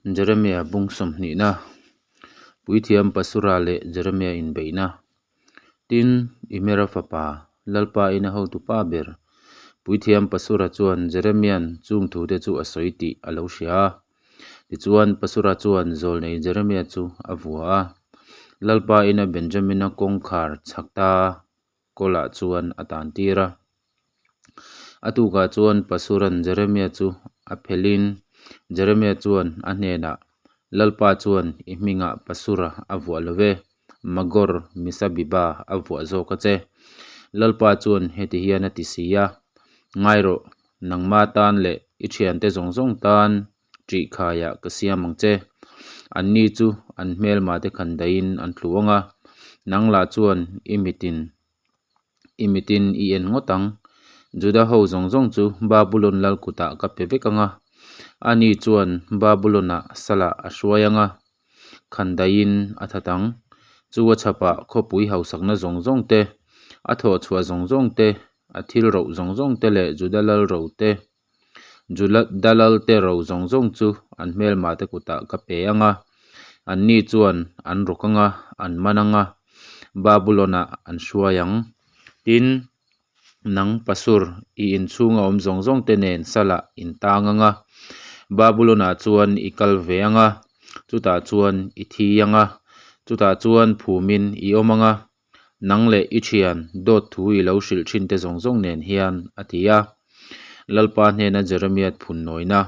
Jeremia bung sawmhnihna, Puithiam Pasura leh Jeremia inbeihna. Tin, Imera fapa, Lalpa ina hotupa ber, Puithiam Pasura chuan Jeremia'n chung thute chu a sawi tih a lo hria a. Tichuan, Pasura chuan zawlnei Jeremia chu a vua a, Lalpa ina Benjamina kawngkhar chhak ta kawlah chuan a tan tir a. A tukah chuan Pasuran Jeremia chu a phelhin Jeremia chuan a hnenah, Lalpa chuan i hmingah Pasura a vuah lo ve, Magor Misabiba a vuah zawk a che. Lalpa chuan heti hian a ti si a, Ngai rawh, nangma tan leh i thiante zawng zawng tan ṭih khaiah ka siam ang che. Anni chu an hmelmate khan daihin an tlu ang a, nang lah chuan i mitin i mitin i en ngawt ang. Juda ho zawng zawng chu Babulon lal kutah ka pe vek ang a, ani chuan Babulon-ah salah a hruai ang a, khan daihin a that ang. Chu a chhapah khawpui hausakna zawng zawng te, a thawhchhuah zawng zawng te, a thil roh zawng zawng te leh Juda lal ro te, Juda lalte ro zawng zawng chu an hmelmate kutah ka pe ang a, anni chuan an rawk ang a, an man ang a, Babulon-ah an hruai ang. Tin, nang Pasur, i inchhunga awm zawng zawngte nen salah in tang ang a, Babulon-ah chuan i kal ve ang a, chutah chuan i thi ang a, chutah chuan phumin i awm ang a, Nang leh i thian dawt thu i lo hrilh thin te zawng zawng nen hian, a ti a. Lalpa hnena Jeremiah phun nawina,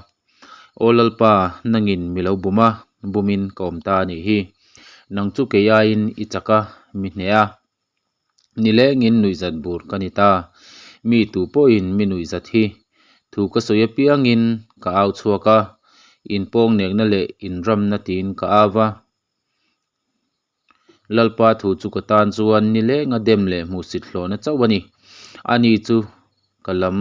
Aw Lalpa, nangin mi lo bum a, bumin ka awm ta a nih hi. Nang chu kei aiin i chak a, mi hneh a. Nilengin nuihzat bur ka ni ta. Mi tu pawhin mi nuihzat hi. Thu ka sawi apiangin ka au chhuak a, inpawngnekna leh inramna tiin ka au va. Lalpa thu chu ka tan chuan nilenga dem leh hmuhsit hlawhna chauh a ni. Ani chu ka lam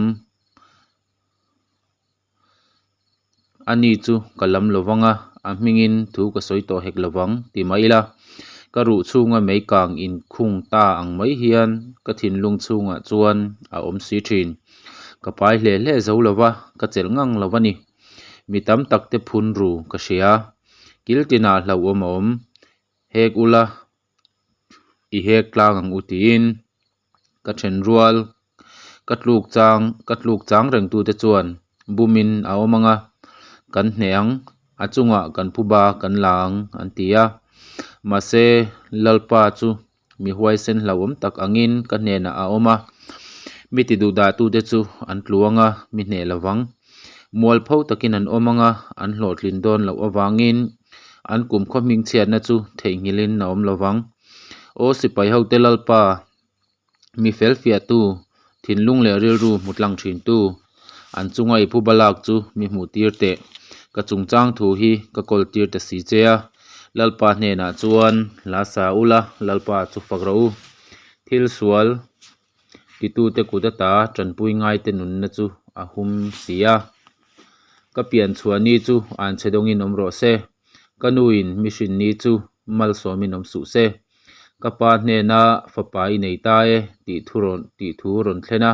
Ani chu ka lam lo vang a, a hmingin thu ka sawi tawh hek lo vang ti mai ila. Ka ruh chhunga mei kang inkhung ta ang mai hian ka thinlung chhungah chuan a awm si thin. Ka pai hle hle zo lo va, ka chelh ngang lo a ni. Mi tam tak te phun ru ka hria. Kil tinah hlauhawm a awm. Hek ula, i hek tlang ang u tiin ka then rual, ka tluk chang, ka tluk chang reng tute chuan bumin a awm ang a, kan hneh ang, a chungah kan phuba kan la ang an ti a. Mahse, Lalpa chu Mi huaisen hlauhawm tak angin ka hnenah a awm a, mi ti duhdahtute chu an tlu ang a, mi hneh lo vang. Mualpho takin an awm ang a, an hlawhtlin dawn loh avangin an kumkhaw hmingchhiatna chu theihnghilhin a awm lo vang. Aw sipai hote Lalpa, mi fel fiahtu, thinlung leh rilru hmu tlang thintu, an chunga i phuba lak chu mi hmuh tir teh. Ka chungchang thu hi ka kawl tir ta si che a, Lalpa hnenah chuan hla sa ula, Lalpa chu fak rawh u. Thil sual titute kut ata tanpui ngaite nunna chu a hum si a. Ka pian chhuah ni chu anchhe dawngin awm rawh se, ka nuin mi hrin ni chu malsawmin awm suh se. Ka pa hnena fapa i nei ta e tih thu rawn tih thu rawn thlen a,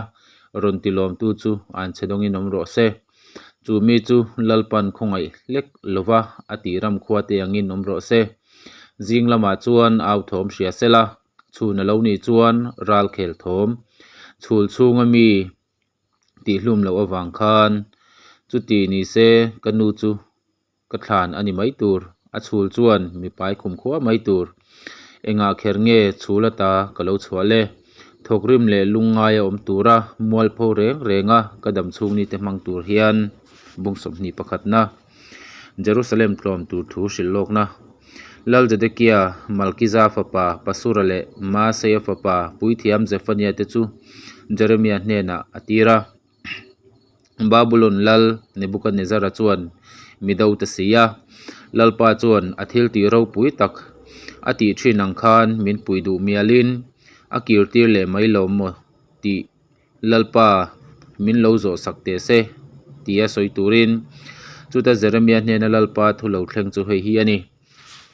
rawn ti lawmtu chu an chhe dawngin awm rawh se. Chu mi chu Lalpan khawngaih hlek lova a tih ram khua te angin awm rawh se. Zing lamah chuan au thawm hria sela, chhun a lo nih chuan ral khel thawm chhul chhunga mi tihhlum loh avang khan chuti ni se ka nu chu Ka thlan a ni mai tur, a chhul chuan mi pai khum khua mai tur. Engah kher nge chhul ata ka lo chhuah le? Thawkrim leh lungngai a awm tura mualpho reng renga ka dam chhung ni te hmang tur hian bung sawmhnih pakhatna Jerusalem tlawm tur thu hrilh lawkna Lal Zedekia, Malkiza fapa Pasura leh Maaseia fapa Puithiam Zephania te chu Jeremia hnenah a tir a. Babulon lal Nebukadnezara chuan mi do ta si a, Lalpa chuan a thil tih ropui tak a tih thin ang khan min pui duh mialin a kir tir leh mai lo maw tih Lalpa min lo zawh sak teh se tia sawi turin chuta Jeremia hnena Lalpa thu lo thleng chu hei hi a ni.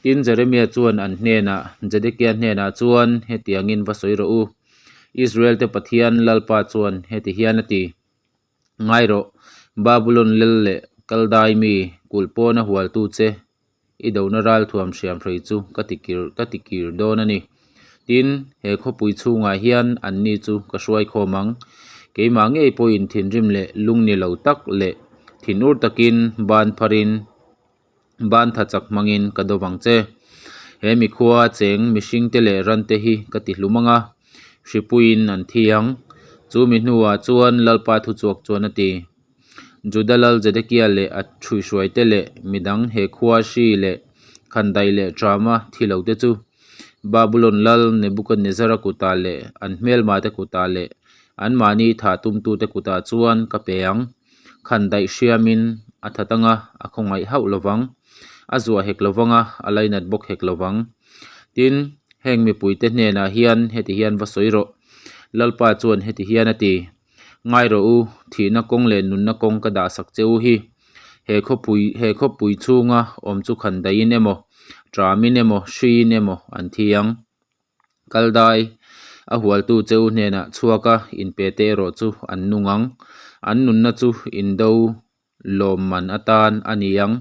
Tin, Jeremia chuan an hnenah, Zedekia hnenah chuan hetiangin va sawi rawh u. Israel te Pathian Lalpa chuan heti hian a ti, Ngai rawh, Babulon lel leh Kaldai mi Kulh pawna hualtu che i dona ralthuam hriamhrei chu ka ti kir ka ti kir dawn a ni. Tin, he khawpui chhungah hian anni chu ka hruai khawm ang. Keimah ngei pawhin thinrim leh lungni lo tak leh thinur takin ban pharin ban tha chak hmangin ka do vang che. He mikhua cheng mihringte leh rante hi ka ti hlum ang a, hripuiin an thi ang. Chu mi hnuah chuan Lalpa thuchhuak chuan a ti. Juda lal Zedekia leh a ṭhuihruaite leh midang he khua hri leh khandaih leh ṭama thi lote chu Babulon lal Nebukadnezzara kutah leh an hmelmate kutah leh anmahni thah tumtute kutah chuan ka pe ang. Khandaih hriamin a that anga a khawngaih hauh lovang, a zuah hek lovang a, a lainat bawk hek lovang. Tin, heng mipuite hnenah hian heti hian va sawi rawh, Lalpa chuan heti hian a ti. Ngai rawh u, thihna kawng leh nunna kawng ka dahsak che u hi. He khawpui he khawpui chhunga awm chu khan daihin emaw, ṭamin emaw, hriin emaw an thi ang. Kal dai a hualtu che u hnenah chhuaka inpe te erawh chu an nung ang. An nunna chu indo lawmman atan a ni ang.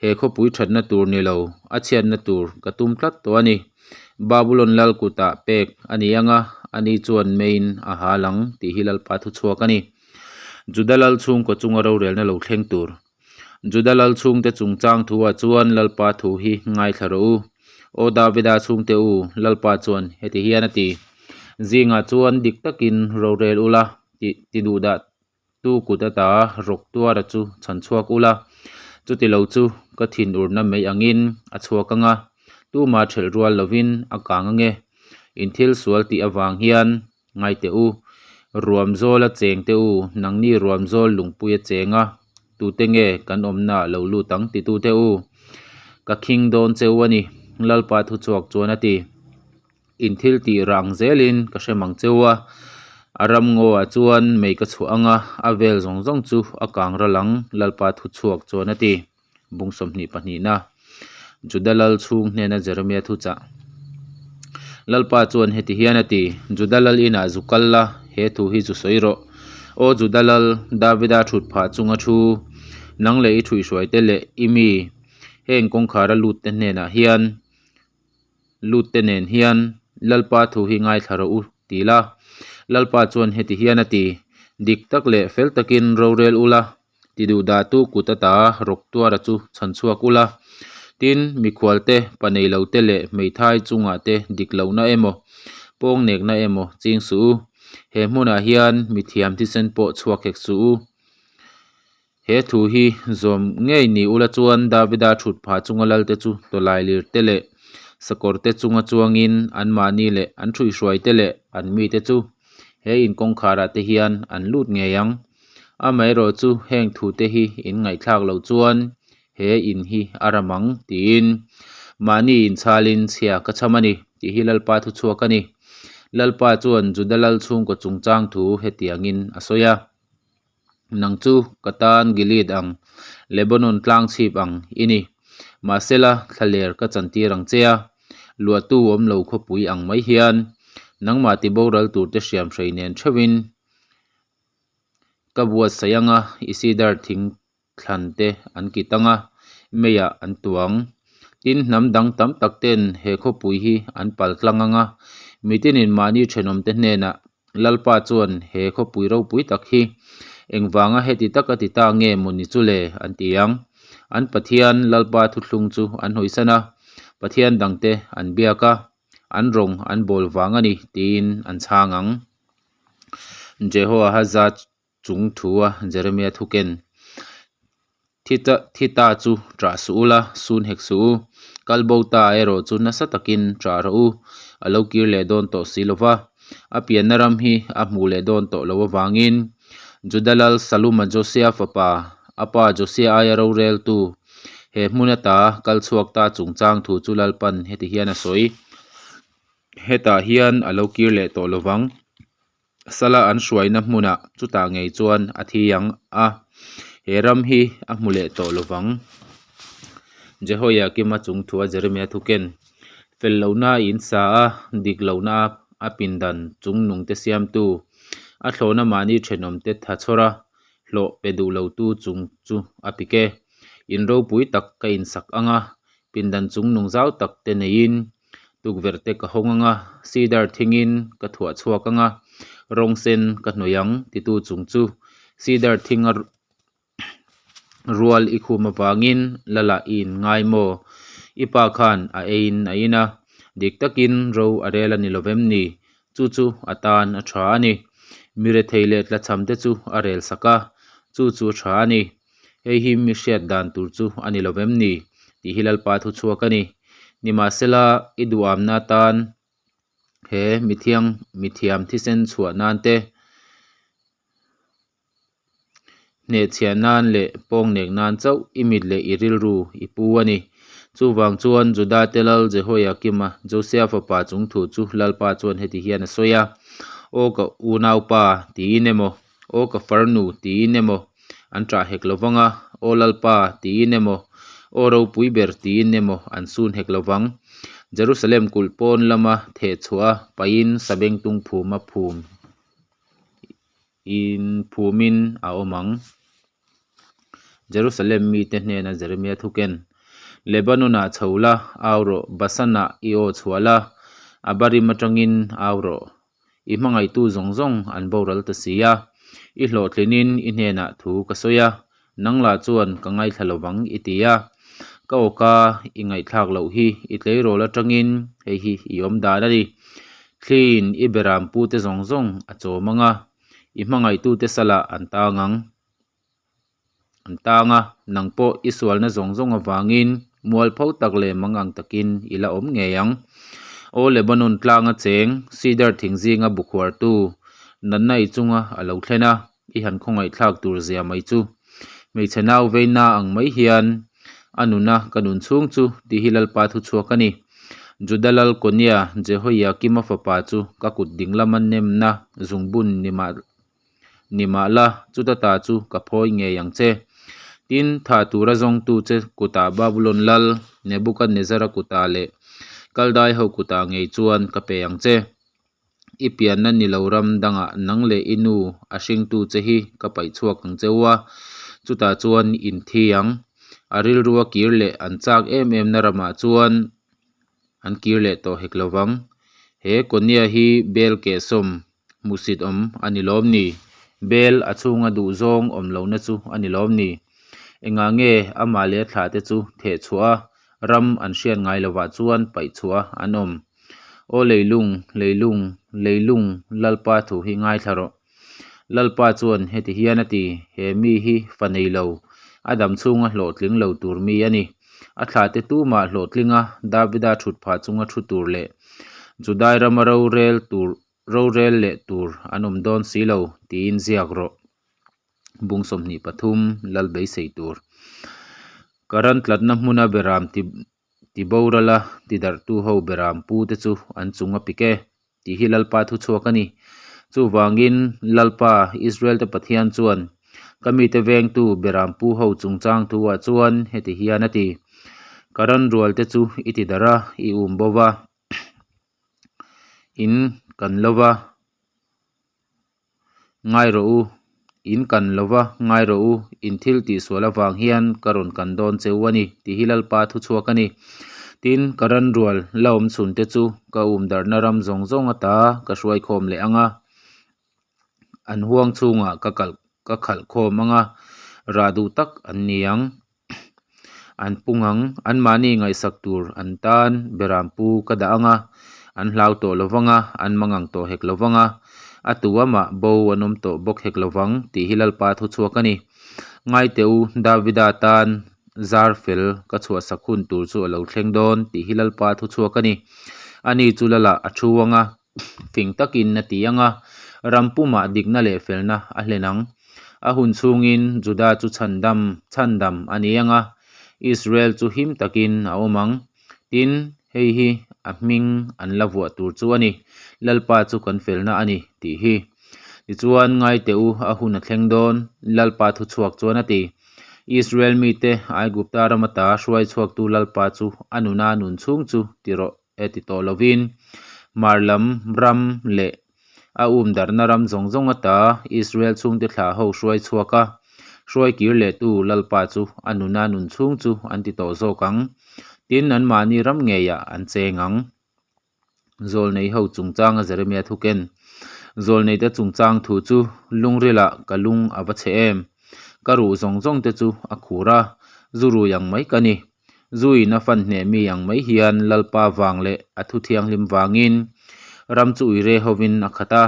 He khawpui thatna tur ni lo, a chhiatna tur ka tum tlat tawh a ni. Babulon lal kutah pek a ni ang a, ani chuan meiin a hal ang tih hi Lalpa thuchhuak a ni. Juda lal chhungkaw chunga rorelna lo thleng tur. Juda lal chhungte chungchang thuah chuan Lalpa thu hi ngaithla rawh u. Aw Davida chhungte u, Lalpa chuan heti hian a ti, Zingah chuan dik takin rorel ula tih ti duhdah Tu kut ata rawk tuara chu chhan chhuak ula, chuti lo chu ka thin urna mai angin a chhuak anga, tuma thelh rual lovin a kang ange. In thil sual tih avang hian ngai teh u, ruam zawla cheng teh u, nangni ruam zawl lungpui a cheng a, tute nge kan awmna ah lo lut ang titu teh u, ka khing dawn che u a ni, Lalpa thuchhuak chuan a ti. In thil tih rang zelin ka hre mang cheu a, a ram ngaw-ah chuan mei ka chhuah ang a, a vel zawng zawng chu a kang ral ang, Lalpa thu chhuak chuan a ti. Bung sawmhnih pahnihna, Juda lal chhung hnena Jeremia thuchah. Lalpa chuan heti hian a ti, Juda lal inah zu kal la, he thu hi zu sawi rawh. Aw Juda lal, Davida thut phah chunga thu, nang leh i thuihhruaite leh i mi, heng kawngkhara lutte hnenah hian, Lut te nen hian Lalpa thu hi ngaithla rawh u ti la. Lalpa chuan heti hian a ti, Dik tak leh fel takin rorel ula, ti duhdahtu kut ata rawk tuara chu chhan chhuak ula. Tin, mikhual te, pa nei lo te leh hmeithai chungah te dik lohna emaw, pawng nekna emaw ching suh u. He hmunah hian mithiam thisen pawh chhuak hek suh u. He thu hi zawm ngei ni ula chuan Davida thut phah chunga lalte chu tawlailir te leh sakawr te chunga chuangin anmahni leh an thuihhruai te leh an mite chu he in kawngkharah te hian an lut ngei ang. Amaherawh chu heng thu te hi in ngaihthlak loh chuan he in hi a ram ang tiin mahni inchhalin chhia ka chham a ni tih hi Lalpa thuchhuak a ni. Lalpa chuan Juda lal chhungkaw chungchang thu hetiangin a sawi a. Nang chu ka tan Gilead ang, Lebanon tlang chhip ang i ni. Mahsela, thlaler ka chantir ang che a, luahtu awm lo khawpui ang mai hian nangmah tiboral turte hriam hrei nen theuhin ka buatsaih anga i sidar thing thlan te an kit ang a, meiah an tuang. Tin, hnam dang tam tak ten he khawpui hi an pal tlang ang a, mitinin mahni thenawmte hnenah Lalpa chuan he khawpui ropui tak hi engvanga heti taka ti ta nge maw ni chu le an ti ang. An Pathian Lalpa thuthlung chu an hawisan a, Pathian dangte an biak a, an rawng an bawl vang a ni tiin an chhang ang. Jehoahaza chung thua Jeremia thu ken. Thi ta thi ta chu ṭah suh ula, sun hek suh u. Kal bo ta erawh chu nasa takin ṭah rawh u. A lo kir leh dawn tawh si lo va, a pianna ram hi a hmuh leh dawn tawh lo avangin Juda lal Saluma Josia fapa, a pa Josia aia roreltu, he hmun ata kal chhuak ta chungchang thu chu Lalpan heti hian a sawi. Hetah hian a lo kir leh tawh lo vang. Sala an hruaina hmunah chutah ngei chuan a thi ang a, he ram hi a hmu leh tawh lo vang. Jehoiakima chung thua Jeremia thu ken, Fel lohna a insa a, dik lohna a pindan chung nungte siamtu, a thlawhna mahni thenawmte tha chhawr a, hlawh pe duh lotu chung chu a pik e. In ropui tak ka insak ang a, pindan chungnung zau tak te neiin tukverh te ka hawng ang a, sidar thingin ka thuah chhuak ang a, rawng sen ka hnawih ang titu chung chu sidar thinga rual i khum avangin Lala i in ngai maw? I pa khan a eiin a in a, dik takin ro a rel a ni lovem ni? Chu chu a tan a tha a ni. Mi rethei leh tlachham te chu a rel sak a, chu chu a tha a ni. Hei hi mi hriat dan tur chu a ni lovem ni? Tih hi Lalpa thu chhuak a ni. Nimahsela, i duhamna atan he mithiang mithiam thisen chhuah nan te, Hnehchhiah nan leh pawngnek nan chauh i mit leh i rilru i pu a ni. Chuvang chuan Judate lal Jehoiakima, Josia fapa chung thu chu Lalpa chuan heti hian a sawi a, Aw ka unaupa, tiin emaw, Aw ka farnu, tiin emaw, an ṭah hek lo vang a, Aw Lalpa, tiin emaw, Aw ropui ber, tiin emaw an sun hek lo vang. Jerusalem kulh pawn lama theh chhuah a pahin sabengtung phuma phum In phumin a awm ang. Jerusalem mite hnena Jeremia thuken, Lebanon-ah chho la, au rawh, Basan-ah i aw chhuah la, Abarim atangin au rawh. I hmangaihtu zawng zawng an boral ta si a, i hlawhtlinin i hnenah thu ka sawi a, nang lah chuan ka ngaithla lo vang i ti a. Ka awka i ngaihthlak loh hi i tleirawl atangin hei hi i awm dan a ni. Thliin i beram pute zawng zawng a chawm ang a, i hmangaihtute salah an tang ang. An tang a, nang pawh i sualna zawng zawng avangin mualpho tak leh mangang takin i la awm ngei ang. Aw Lebanon tlanga cheng, sidar thing zinga bukhuartu, natna i chunga a lo thlen a, i han khawngaihthlak tur zia mai chu. Hmeichhe nau veina ang mai hian a nuna ka nun chhung chu tih hi Lalpa thu chhuak a ni. Juda lal Konia, Jehoiakima fapa chu ka kut ding lama nemna zungbun ni mah ni mah la, chuta ta chu ka phawi ngei ang che. Tin, tha tura zawngtu che kutah Babulon lal Nebukadnezara kutah leh Kaldai ho kutah ngei chuan ka pe ang che. I pianna ni lo ram dangah nang leh i nu a hringtu che hi ka paih chhuak ang che u a, chutah chuan in thi ang. A rilrua kir leh an chak em em na ramah chuan an kir leh tawh hek lo vang. He Konia hi bel kehsawm hmuhsit awm a ni lawm ni? Bel a chhunga duhzawng awm lohna chu a ni lawm ni? Engah nge amah leh a thlahte chu theh chhuah a, ram an hriat ngai lovah chuan paih chhuah an awm? Aw leilung, leilung, leilung, Lalpa thu hi ngaithla rawh. Lalpa chuan heti hian a ti, He mi hi fa nei lo, a dam chhunga hlawhtling lo tur mi a ni. A thlahte tumah hlawhtlinga Davida thut phah chunga thu tur leh Judai rama rorel tur rorel leh tur an awm dawn si lo, tiin ziak rawh. Bung 23, Lal beisei tur. Ka ran tlatna hmuna beram ti Ti borala ti darhtu ho beram pu te chu an chung a pik e, tih hi Lalpa thu chhuak a ni. Chuvangin Lalpa, Israel te Pathian chuan, Ka mite vengtu beram pu ho chungchang thu ah chuan heti hian a ti, Ka ran rual te chu i ti darh a, i um bo va, in kan lo va. Ngai rawh u, in kan lo va, ngai rawh u, in thil tihsual avang hian ka rawn kan dawn che u a ni, tih hi Lalpa thu chhuak a ni. Tin, ka ran rual la awm chhun te chu ka um darhna ram zawng zawng ata ka hruai khawm leh ang a, an huang chhungah ka kalh ka khalh khawm ang a, rah duh tak an ni ang. An pung ang, anmahni ngaihsak tur an tan beram pu ka dah ang a, an hlau tawh lo vang a, an mangang tawh hek lo vang a, a tu amah bo an awm tawh bawk hek lo vang tih hi Lalpa thu chhuak a ni. Ngaite u, Davida tan zar fel ka chhuahsak hun tur chu a lo thleng dawn tih hi Lalpa thu chhuak a ni. Ani chu Lalah a thu ang a. Fing takin a ti ang a, ram pumah dikna leh felna a hlen ang. A hun chhungin Juda chu chhandam, chhandam a ni ang a, Israel chu him takin a awm ang. Tin, hei hi a hming an la vuah tur chu a ni, Lalpa chu kan felna a ni, tih hi. Tichuan, ngai teh u, a hun a thleng dawn, Lalpa thuchhuak chuan a ti. Israel mite Aigupta ram ata hruai chhuaktu Lalpa chu a nuna nun chhung chu ti rawh. e ti tawh lovin Hmar lam ram leh a um darhna ram zawng zawng ata Israel chhungte thlah ho hruai chhuak a. Hruai kir lehtu Lalpa chu a nuna nun chhung chu an ti tawh zawk ang. Tin, anmahni ram ngeiah an cheng ang. Zawlnei ho chungchanga Jeremia thu ken. Zawlneite chungchang thu chu lungrilah ka lung a va chhe em? Ka ruh zawng zawng te chu a khur a, zu rui ang mai ka ni. Zu in a fan hneh mi ang mai hian Lalpa vang leh a thu thianghlim vangin ram chu uire hovin a khat a,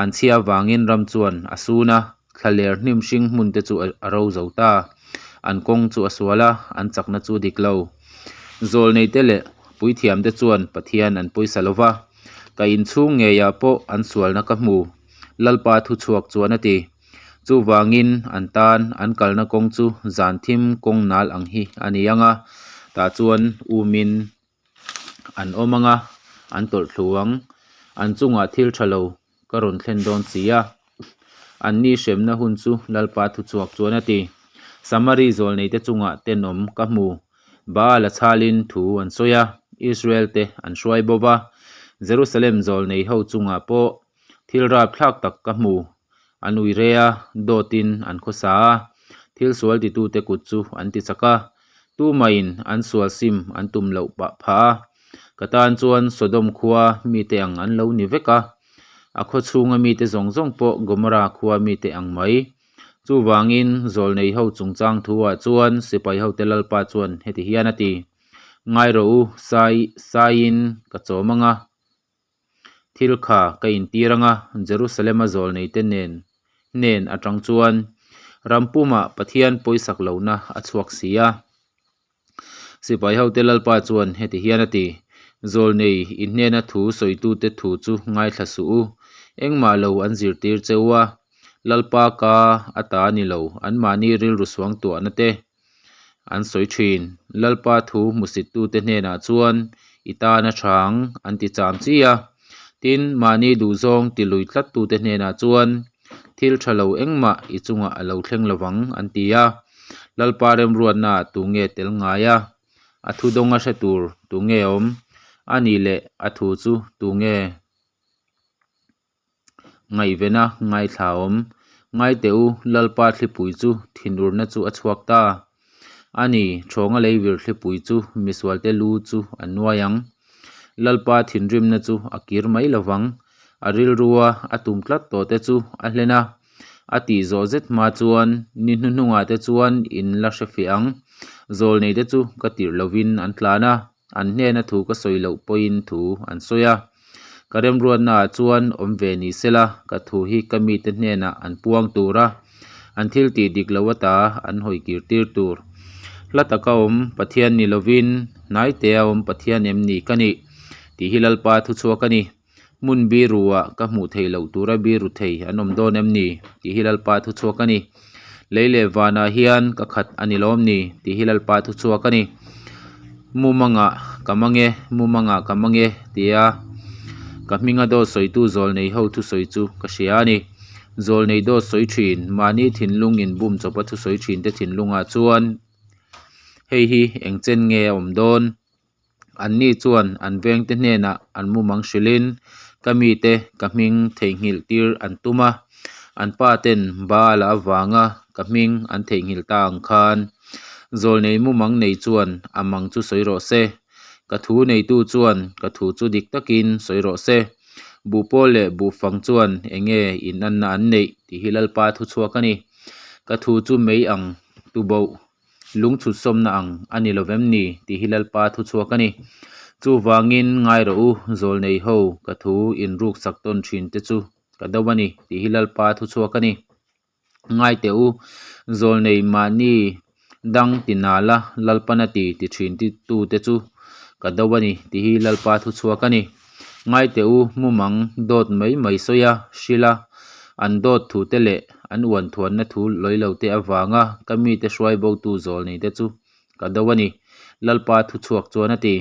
an chhia vangin ram chuan a sun a, thlaler hnim hring hmun te chu a ro zo ta. An kawng chu a sual a, an chakna chu a dik lo. Zawlneite leh puithiamte chuan Pathian an pawisa lo va, ka inchhung ngeiah pawh an sualna ka hmu, Lalpa thu chhuak chuan a ti. Chuvangin an tan an kalna kawng chu zan thim kawng nal ang hi a ni ang a, tah chuan umin an awm ang a, an tawlh thlu ang. An chungah thil tha lo ka rawn thlen dawn si a, an ni hremna hun chu Lalpa thuchhuak chuan a ti. Samari zawlneite chungah tenawm ka hmu. Baal a chhalin thu an sawi a, Israel te an hruai bo va. Jerusalem zawlnei ho chungah pawh Thil rapthlak tak ka hmu. An ui rei a, dawtin an khawsa a, thil sual titute kut chu an ti chak a, tumahin an sual sim an tum loh pah phah a. Ka tan chuan Sodom khua mite ang an lo ni vek a, a khaw chhunga mite zawng zawng pawh Gomorra khua mite ang mai. Chuvangin zawlnei ho chungchang thuah chuan sipai hote Lalpa chuan heti hian a ti, Ngai rawh u, sai saiin ka chawm ang a. Thil kha ka intir ang a, Jerusalem-a zawlneite nen hnen atang chuan ram pumah Pathian pawisak lohna a chhuak si a. Sipai hote Lalpa chuan heti hian a ti, Zawlnei i hnena thu sawitute thu chu ngaithla suh u, engmah lo an zirtir che u a, Lalpa ka a ta ni lo, anmahni rilru suangtuahna te, an sawi thin. Lalpa thu hmusittute hnenah chuan i tan a tha ang an ti cham chi a. Tin, mahni duhzawng ti lui tlattute hnenah chuan thil tha lo engmah i chungah a lo thleng lovang an ti a. Lalpa remruatnaah tu nge tel ngai a? A thu dawnga hre tur tu nge awm? A nih leh a thu chu tu nge? Ngaihvena ngaithla awm. Ngai teh u, Lalpa thlipui chu thinurna chu a chhuak ta. A ni, Thawnga leivir thlipui chu misualte lu chu a nuai ang. Lalpa thinrimna chu a kir mai lo vang. A rilrua a tum tlat tawh te chu a hlen a. A tih zawh zet hma chuan ni hnuhnungah te chuan in la hrefiah ang. Zawlnei te chu ka tirh lovin an tlan a. An hnena thu ka sawi loh pawhin thu an sawi a. Ka remruatnaah chuan awm ve ni sela, ka thu hi ka mite hnenah an puang tur a, an thil tih dik lo ata an hawi kir tir tur. Hla taka awm Pathian ni lovin, hnaite-a awm Pathian em ni ka nih? tih hi Lalpa thuchhuak a ni. Hmun biru-ah ka hmuh theih loh tura biru thei an awm dawn em ni? tih hi Lalpa thuchhuak a ni. Lei leh vanah hian ka khat a ni lawm ni? tih hi Lalpa thuchhuak a ni. Mumangah ka mang e, mumangah ka mang e tia ka hminga dawt sawitu zawlnei ho thusawi chu ka hria a ni. Zawlnei dawt sawi thin, mahni thinlung inbum chawpa thusawi thinte thinlungah chuan hei hi engchen nge a awm dawn? Anni chuan an vengte hnenah an mumang hrilhin, Ka mite ka hming theihnghilh tir an tum a, an pa ten Baal-a avanga ka hming an theihnghilh ta ang khan. Zawlnei mumang nei chuan a mang chu sawi rawh se, ka thu neitu chuan ka thu chu dik takin sawi rawh se. Buhpawl leh buhfang chuan eng nge inanna an neih tih hi Lalpa thuchhuak a ni. Ka thu chu mei ang tuboh. Lungchhut sawmna ang a ni lo vem ni tih hi Lalpa thu chhuak a ni. Chuvangin ngai rawh u, zawlnei ho ka thu inruk sak tawn thin te chu ka do a ni tih hi Lalpa thu chhuak a ni. Ngai teh u, zawlnei mahni dang ti nala Lalpan a ti ti thin tu te chu ka do a ni tih hi Lalpa thu chhuak a ni. Ngai teh u, mumang dawt mai mai sawi a, hrilh a, an dawt thu te leh an uan thuanna thu lawi lo te avanga ka mite hruai botu zawl nei te chu ka do a ni. Lalpa thu chhuak chuan a ti.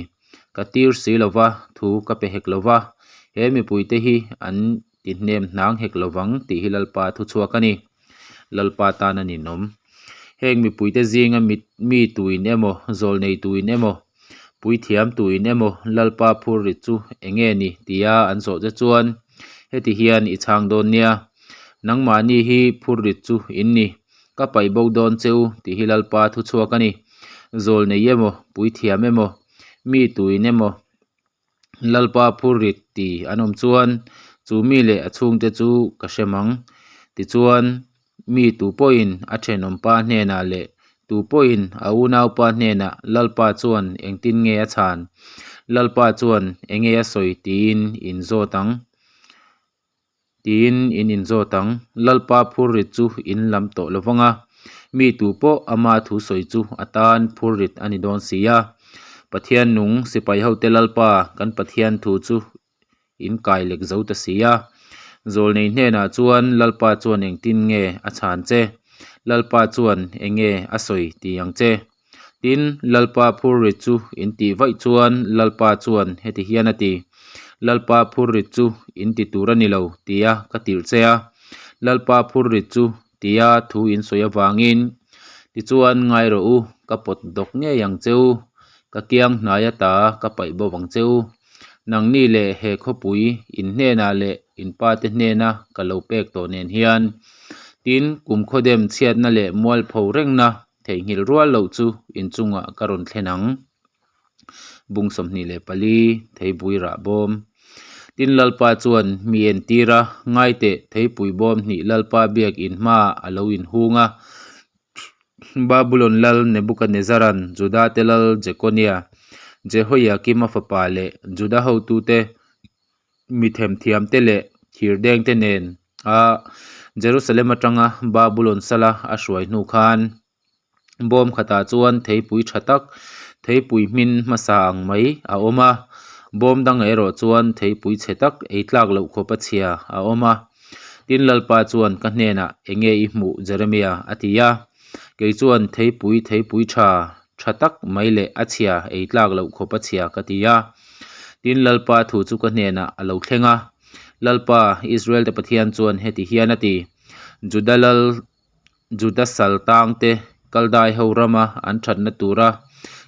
Ka tir si lo va, thu ka pe hek lo va, he mipuite hi an ti hnem hnang hek lo vang tih hi Lalpa thu chhuak a ni. Lalpa tan a ninawm. Heng mipuite zinga mi mi tuin emaw, zawlnei tuin emaw, puithiam tuin emaw Lalpa phurrit chu eng nge ni tia an zawh che chuan heti hian i chhang dawn nia, Nangmahni hi phurrit chu in ni. Ka paih bo dawn che u tih hi Lalpa thu chhuak a ni. Zawl nei emaw, puithiam emaw, mi tuin emaw Lalpa phurrit ti an awm chuan chu mi leh a chhungte chu ka hrem ang. Tichuan, mi tu pawhin a thenawmpa hnenah leh tu pawhin a unaupa hnenah Lalpa chuan engtin nge a chhan? Lalpa chuan enge a sawi tiin in zawt ang. Tiin in inzawt ang. Lalpa phurrit chu in lam tawh lo vang a, mi tu pawh ama thu sawi chu a tan phurrit a ni dawn si a. Pathian nung sipai hote Lalpa kan Pathian thu chu in kai lek zo ta si a. Zawlnei hnenah chuan Lalpa chuan engtin nge a chhan che? Lalpa chuan enge a sawi ti ang che? Tin, Lalpa phurrit chu in tih vaih chuan Lalpa chuan heti hian a ti, Lalpa phurrit chu in ti tur a ni lo, tia ka tirh che a. Lalpa phurrit chu tia thu in sawi avangin, Tichuan ngai rawh u, ka pawt dawk ngei ang che u, ka kiang hnai ata ka paih bo ang che u. Nangni leh he khawpui in hnenah leh in pate hnena ka lo pek tawh nen hian, tin, kum khawdem chhiatna leh mualpho rengna Theihnghilh rual loh chu inchungah ka rawn thlen ang. Bung 24, Theipui rah bawm. Tin Lalpa chuan mi entir a, Ngaiteh, theipui bawm hnih Lalpa biak in hmaah a lo inhung a. Babulon lal Nebukanezaran Judate lal Jekonia, Jehoiakima fapa leh Juda hotute mi themthiamte leh thirdengte nen a Jerusalem atanga Babulon sala a hruai hnu khan bawm khatah chuan theipui tha tak theipui hmin hmasa ang mai a awm a, bawm dangah erawh chuan theipui chhe tak ei tlak loh khawp a chhia a awm a. Tin Lalpa chuan ka hnenah enge i hmuh Jeremia a ti a, kei chuan theipui theipui tha tha tak mai leh a chhia ei tlak loh khawp a chhia ka ti a. Tin Lalpa thu chu ka hnenah a lo thleng a. Lalpa, Israel-te Pathian chuan heti hian a ti, Juda lal, Juda sal tangte Kaldai ho rama an thatna tura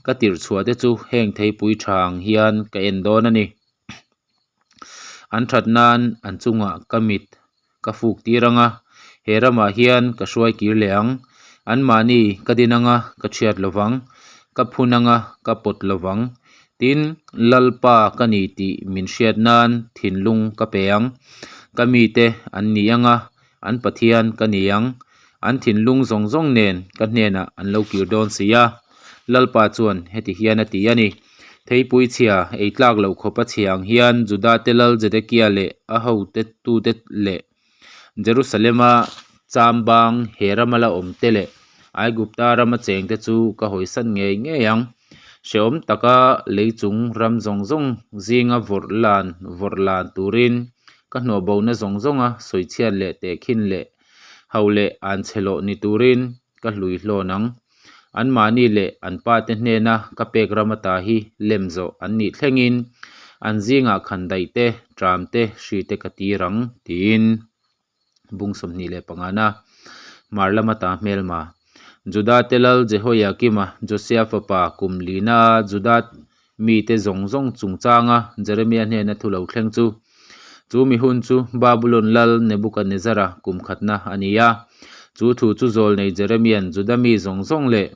ka tirh chhuah te chu heng theipui tha ang hian ka en dawn a ni. An that nan an chungah ka mit ka fuk tir ang a, he ramah hian ka hruai kir leh ang. Anmahni ka din ang a, ka chhiat lo vang, ka phun ang a, ka pawt lo vang. Tin, Lalpa ka ni tih min hriat nan thinlung ka pe ang. Ka mite an ni ang a, an Pathian ka ni ang. An thinlung zawng zawng nen ka hnenah an lo kir dawn si a. Lalpa chuan heti hian a ti a ni, Theipui chhia ei tlak loh khawp a chhia ang hian Judate lal Zedekia leh a hote tute leh Jerusalema chambang he rama la awmte leh Aigupta rama chengte chu ka hawisan ngei ngei ang. Hrehawm taka leichung ram zawng zawng zinga vawrh lan vawrh lan turin ka hnawhbona zawng zawnga sawichhiat leh tehkhin leh ho leh an chhe lawh ni turin ka hlui hlawn ang. Anmahni leh an pate hnena ka pek ram ata hi lem zawh an nih thlengin an zingah khandaih te, tram te, hri te ka tir ang, tiin bung 25 na hmar lam ata hmelma Juda te lal Jehoiakima, Josia fapa kum lina a Juda mite zawng zawng chungchanga Jeremia hnena thu lo thleng chu. Chu mi hun chu Babulon lal Nebukanezzara kum khatna a ni a. Chu thu chu zawlnei Jeremia'n Juda mi zawng zawng leh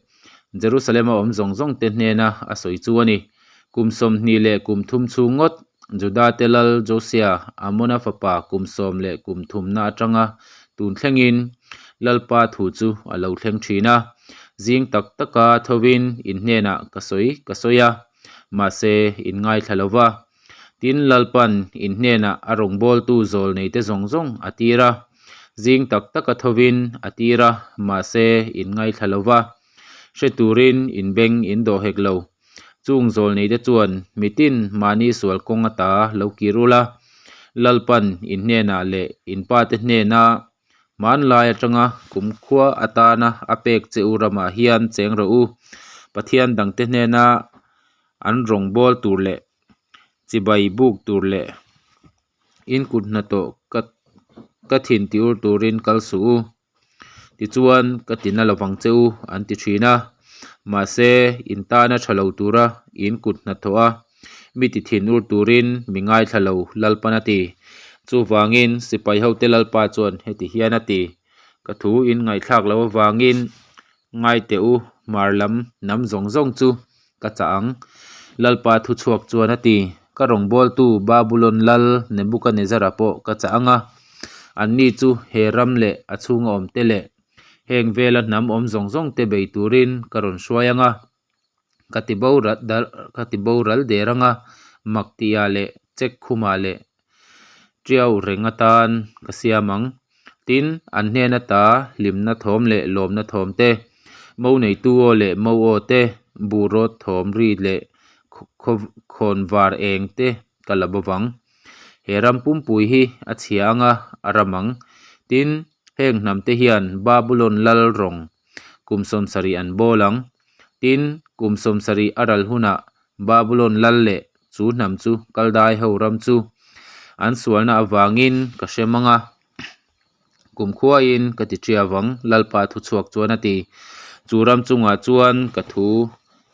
Jerusalema awm zawng zawngte hnena a sawi chu a ni. Kum 20 leh kum thum chhung ngawt Judate lal Josia, Amona fapa kum sawm leh kum thumna atanga tun thlengin Lalpa thu chu a lo thleng thin a. Zing tak taka thovin in hnenah ka sawi ka sawi a, mahse in ngaithla lo va. Tin, Lalpan in hnenah a rawngbawltu zawl neite zawng zawng a tir a. Zing tak taka thovin a tir a, mahse in ngaithla lo va. Hre turin in beng in dawh hek lo. Chung zawl neite chuan mitin mahni sual kawng ata lo kir ula, Lalpan in hnenah leh in pate hnena hmanlai atanga kumkhua atana a pek che u ramah hian cheng rawh u. Pathian dangte hnena an rawngbâwl tur leh chibai buk tur leh in kut hnathawh ka thin tiur turin kal suh u. Tichuan, ka ti na lovang che u, an ti thin a. Mahse, in tana tha lo tura in kut hnathawh a, mi ti thin ur turin mi ngaithla lo Lalpan a ti. Chuvangin, sipai hote Lalpa chuan heti hian a ti. Ka thu in ngaihthlak loh avangin ngai teh u, hmar lam hnam zawng zawng chu ka chah ang, Lalpa thuchhuak chuan a ti. Ka rawngbawltu Babulon lal Nebukanezzara pawh ka chah ang a, anni chu he ram leh a chhunga awmte leh heng vela hnam awm zawng zawngte bei turin ka rawn hruai ang a, ka ti ka ti boral der ang a, mak tihah leh chek khumah leh Tiau reng atan ka siam ang. Tin, an hnen ata hlimna thawm leh lawmna thawm te, mo neitu aw leh mo aw te, buh rawt thawm ri leh khawn var eng te ka la bo vang. He ram pumpui hi a chhia anga a ram ang. Tin, heng hnam te hian Babulon lal rawng kum 70 an bawl ang. Tin, kum 70 a ral hunah Babulon lal leh chu hnam chu Kaldai ho ram chu an sualna avangin ka hre mang a, kumkhuain ka ti ṭia vang, Lalpa thuchhuak chuan a ti. Chu ram chungah chuan ka thu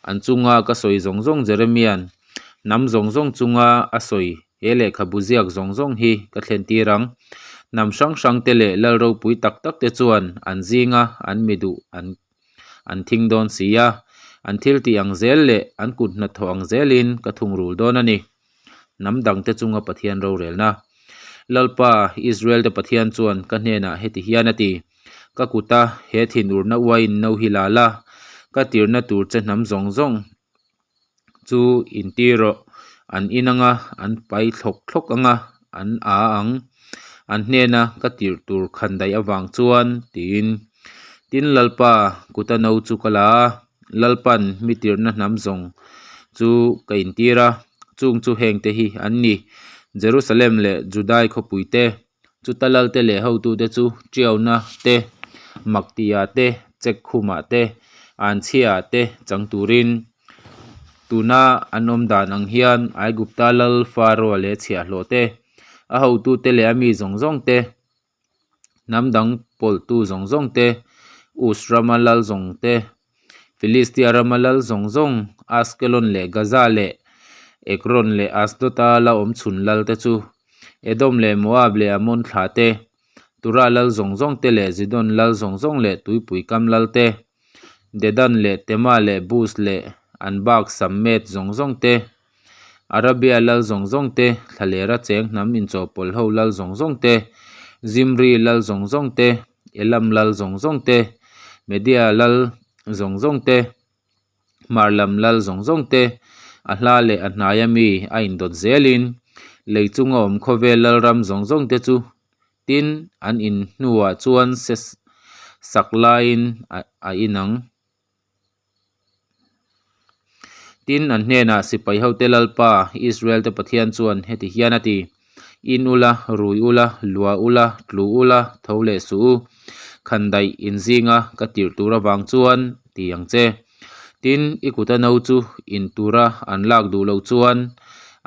an chunga ka sawi zawng zawng Jeremia'n hnam zawng zawng chunga a sawi he lehkhabu ziak zawng zawng hi ka thlentir ang. Hnam hrang hrangte leh lal ropui tak takte chuan an zinga an mi duh an An thing dawn si a, an thil tih ang zel leh an kut hnathawh ang zelin ka thungrul dawn a ni. Hnam dangte chunga Pathian rorelna. Lalpa, Israel-te Pathian chuan ka hnenah heti hian a ti, Ka kuta he thinurna uaiin no hi la la, ka tirna tur che hnam zawng zawng chu intir rawh, an in anga an pai thlawk thlawk anga an a ang, an hnena ka tirh tur khan daih avang chuan tiin. Tin Lalpa kuta no chu ka la a, Lalpan mi tirhna hnam zawng chu ka intir a, chung chu hengte hi an ni, Jerusalem leh Judai khawpui te, chuta lalte leh hotute chu tiauna te, mak tihah te, chek khumah te, anchhiaah te chang turin tuna an awm dan ang hian Aigupta lal Faraoa leh chhiahhlawh te, a hotute leh a mi zawng zawng te, hnam dang pawlhtu zawng zawng te, Us rama lal zawng te, Filistia rama lal zawng zawng, Askelon leh Gaza leh Ekron leh Asdod-a la awm chhun lal te chu, Edom leh Moab leh Ammon thlah te, Tura lal zawng zawng te leh Zidon lal zawng zawng leh tuipui kam lal te, Dedan leh Tema leh Buz leh an bak Sammet zawng zawng te, Arabia lal zawng zawng te, thlalera cheng hnam inchawhpawlh ho lal zawng zawng te, Zimri lal zawng zawng te, Elam lal zawng zawng te, Media lal zawng zawng te, Hmar lam lal zawng zawng te, a hla leh a hnaia mi a indawt zelin lei chunga awm khawvel lalram zawng zawng te chu tin an in hnuah chuan se sak laiin a inang. Tin, an hnenah sipai hote Lalpa, Israel-te Pathian chuan heti hian a ti, In ula, rui ula, lua ula, tlu ula, tho leh suh u. Khandaih in zinga ka tirh tur avang chuan ti ang che. Tin, i kuta no chu in tura an lak duh loh chuan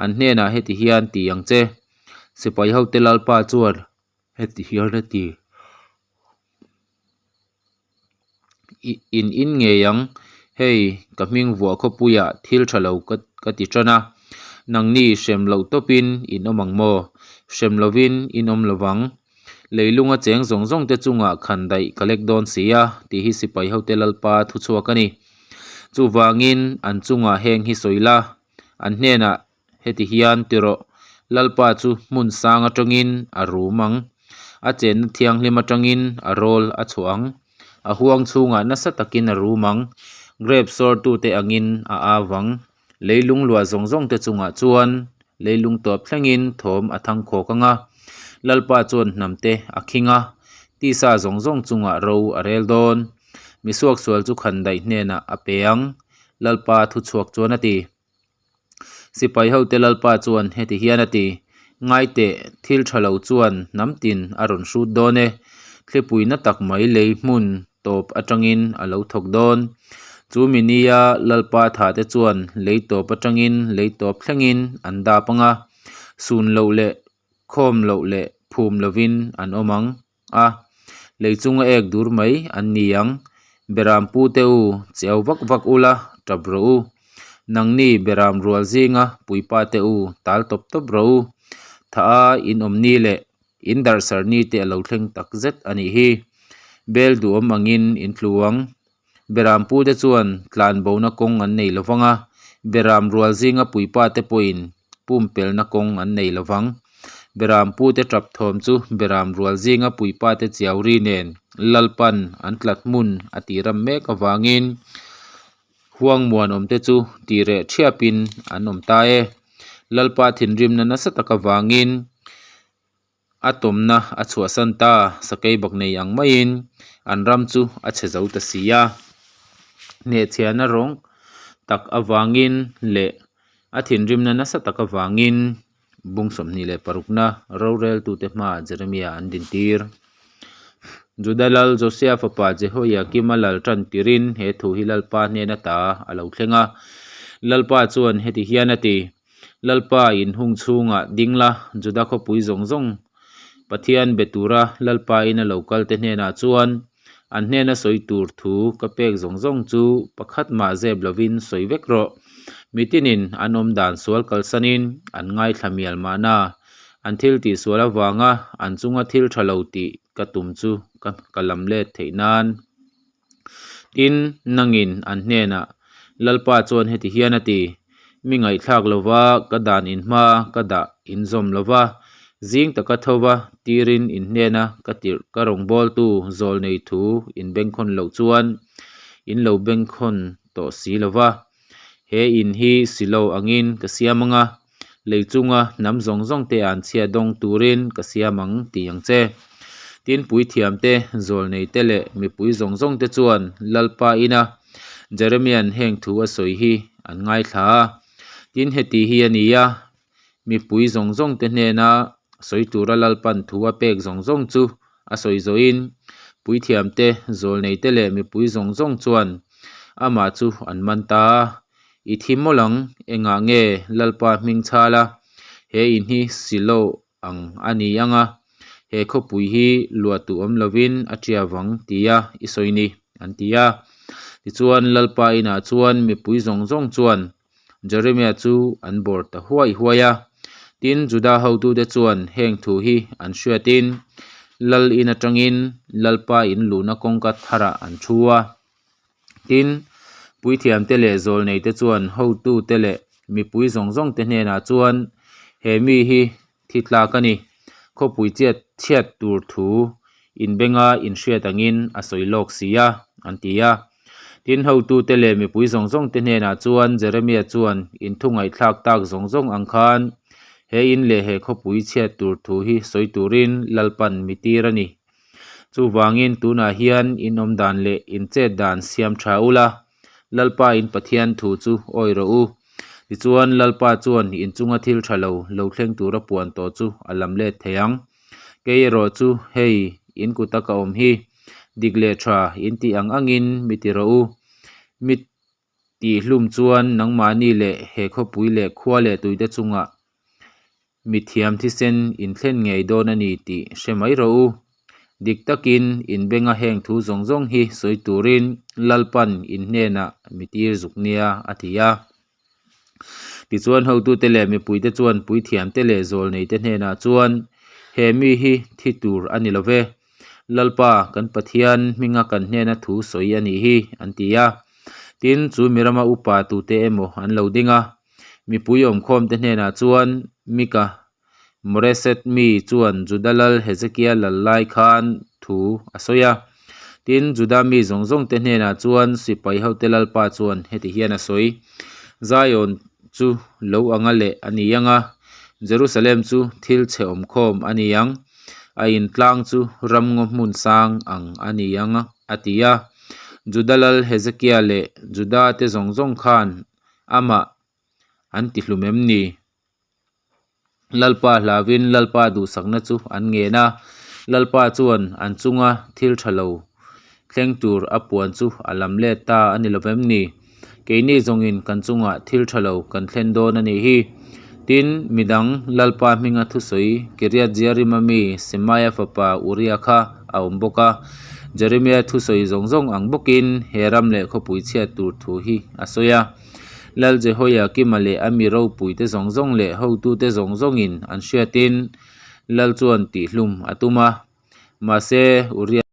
an hnenah heti hian ti ang che. Sipai hote Lalpa chuan heti hian a ti. In in ngei ang, hei ka hming vuah khawpuiah thil tha lo ka ka ti tan a, nangni hrem loh tawpin in awm ang maw? Hrem lovin in awm lo vang. Leilunga cheng zawng zawng te chungah khan daih ka lek dawn si a, tih hi sipai hote Lalpa thuchhuak a ni. Chuvangin an chungah heng hi sawi la, an hnenah Heti hian ti rawh, Lalpa chu hmun sang atangin a rum ang, a chenna thianghlim atangin a rawl a chhuah ang, a huang chhungah nasa takin a rum ang, grep sawrtute angin a au ang, leilung luah zawng zawngte chungah chuan leilung tawp thlengin thawm a thang khawk ang a, Lalpa chuan hnamte a khing a, tisa zawng zawng chungah ro a rel dawn, misuaksual chu khandaih hnenah a pe ang, Lalpa thuchhuak chuan a ti. Sipai hote Lalpa chuan heti hian a ti, Ngai teh, thil tha lo chuan hnam tin a rawn hrut dawn e. Thlipui na tak mai lei hmun tawp atangin a lo thawk dawn. Chu mi nia Lalpa thahte chuan lei tawp atangin lei tawp thlengin an dap ang a, sun loh leh khawm loh leh phum lovin an awm ang. a, lei chunga ek dur mai an ni ang. Beram pu te u, cheu vak vak ula, tap rawh u. Nangni beram rual zinga puipa te u, tal tawp tawp rawh u. Tha a in awm ni leh in darhsar ni te a lo thleng tak zet a nih hi. Bel duhawm angin in tlu ang. Beram pute chuan tlanbona kawng an nei lovang a, beram rual zinga puipate pawhin pumpelna kawng an nei lovang. Beram pute tap thawm chu beram rual zinga puipate chiau ri nen Lalpan an tlat hmun a tih ram mek avangin huang muanawmte chu tih reh thiapin an awm ta e. Lalpa thinrimna nasa tak avangin A tawmna a chhuahsan ta, sakei bak nei ang maiin an ram chu a chhe zo ta si a. Hnehchhiahna rawng tak avangin leh a thinrimna nasa tak avangin bung 26na roreltute hmaah Jeremia an dintir. Juda lal Josia fapa Jehoiakima lal tan tirin he thu hi Lalpa hnen ata a lo thleng a. Lalpa chuan heti hian a ti. Lalpa in hung chhungah ding la, Juda khawpui zawng zawng Pathian be tura Lalpa in a lo kal te hnenah chuan an hnena sawi tur thu ka pek zawng zawng chu pakhat mah zep lovin sawi vek rawh. Mitinin an awm dan sual kalsanin an ngaithla mial mahna an thil tih sual avanga an chunga thil tha lo tih ka tum chu ka lam let theih nan. Tin, nangin an hnenah, Lalpa chuan heti hian a ti, Mi ngaihthlak lova ka dan in hma ka dah in zawm lova, zing taka tho va tirin in hnena ka tirh ka rawngbawltu zawl nei thu in bengkhawn loh chuan in lo bengkhawn tawh si lova, he in hi silo angin ka siam ang a, lei chunga hnam zawng zawng te an chhia dawng turin ka siam ang tih ang che. Tin, puithiam te, zawlnei te leh mipui zawng zawng te chuan Lalpa ina Jeremia'n heng thu a sawi hi an ngaithla a. Tin, heti hi a ni a, mipui zawng zawng te hnena sawi tura Lalpa'n thu a pek zawng zawng chu a sawi zawhin puithiam te, zawlnei te leh mipui zawng zawng chuan amah chu an man ta a. I thi mawlh ang, engah nge Lalpa hming chhal a, he in hi Silo ang a ni ang a, he khawpui hi luah tu awm lovin a tia vang tia i sawi ni, an ti a. Tichuan Lalpa inah chuan mipui zawng zawng chuan Jeremia chu an bawr ta huai huai a. Tin, Juda hotute chuan heng thu hi an hriatin Lal in atangin Lalpa in luhna kawngka tharah an thu a. Tin, puithiamte leh zawlneite chuan hotute leh mipui zawng zawngte hnenah chuan, He mi hi thi tlak a ni. Khawpui chiat chhiat tur thu inbenga inhriat angin a sawi lawk si a, an ti a. Tin, hotute leh mipui zawng zawngte hnenah chuan Jeremia chuan inthu ngaihthlak tak zawng zawng ang khan he in leh he khawpui chhiat tur thu hi sawi turin Lalpan mi tir a ni. Chuvangin tunah hian in awm dan leh in chet dan siam tha ula, Lalpa in Pathian thu chu awi rawh u. Tichuan Lalpa chuan in chunga thil tha lo lo thleng tura puan tawh chu a lam let thei ang. Kei erawh chu hei in kuta ka awm hi, dik leh tha in tih ang angin mi ti rawh u. Mi tihhlum chuan nangmahni leh he khawpui leh khua leh tuite chungah Mithiam thisen in thlen ngei dawn a ni tih hre mai rawh u. Dik takin in benga heng thu zawng zawng hi sawi turin Lalpan in hnenah mi tir zuk nia a ti a. Tichuan hotute leh mipuite chuan puithiamte leh zawlneite hnenah chuan, He mi hi thi tur a ni lo ve. Lalpa kan Pathian hminga kan hnena thu sawi a nih hi, an ti a. Tin, chu mi rama upa tute emaw an lo ding a. Mipui awmkhawmte hnenah chuan Mika, Moreset mi chuan Juda lal Hezekia lal lai khan thu a sawi a. Tin, Juda mi zawng zawngte hnenah chuan sipai hote lalpa chuan heti hian a sawi, Zion chu lo anga leh a ni ang a, Jerusalem chu thil chhe awmkhawm a ni ang, a intlang chu ramngaw hmun sang ang a ni ang, a ti a. Juda lal Hezekia leh Juda te zawng zawng khan Amah an ti hlum em ni? Lalpa hlauvin Lalpa duhsakna chu an ngen a, Lalpa chuan an chunga thil tha lo thleng tur a puan chu a lam let ta a ni lo vem ni? Keini zawngin kan chungah thil tha lo kan thlen dawn a nih hi. Tin, midang Lalpa hminga thusawi Kiriat Jearima mi Semaia fapa Uria kha a awm bawk a. Jeremia thusawi zawng zawng ang bawkin he ram leh khawpui chhiat tur thu hi a sawi a. Lal Jehoiakima leh a mi ropuite zawng zawng leh hotute zawng zawngin an hriatin Lal chuan tihhlum a tum a. Mahse, Uria.